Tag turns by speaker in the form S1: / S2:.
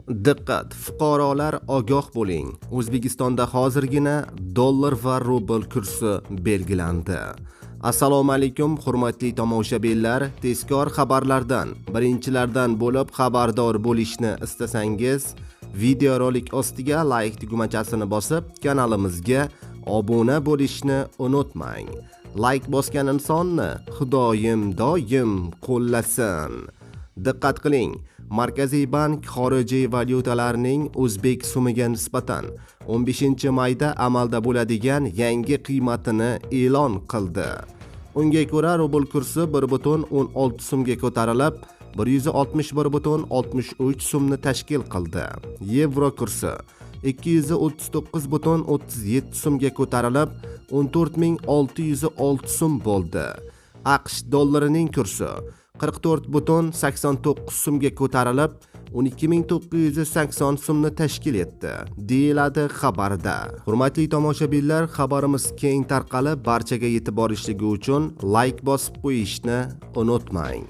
S1: Diqqat, fuqarolar, ogoh bo'ling! O'zbekistonda hozirgina dollar va rubl kursi belgilandi. Assalomu alaykum, hurmatli tomoshabinlar. Tezkor xabarlardan birinchilardan bo'lib xabardor bo'lishni istasangiz, videorolik ostiga like tugmachasini bosib, kanalimizga obuna bo'lishni unutmang. Like bosgan insonni Xudoyim doim qo'llasin. Diqqat qiling! Markaziy bank xorijiy valyutalarning o'zbek so'miga nisbatan 15-mayda amalda bo'ladigan yangi qiymatini e'lon qildi. Unga ko'ra, rubl kursi 1,16 so'mga ko'tarilib, 161,63 so'mni tashkil qildi. Yevro kursi 239,37 so'mga ko'tarilib, 14 606 so'm bo'ldi. AQSh dollarining kursi 44,89 so'mga ko'tarilib, 12 980 so'mni tashkil etdi, deyiladi xabarda. Hurmatli tomoshabinlar, xabarimiz keng tarqalib, barchaga yetib borishligi uchun like bosib qo'yishni unutmang.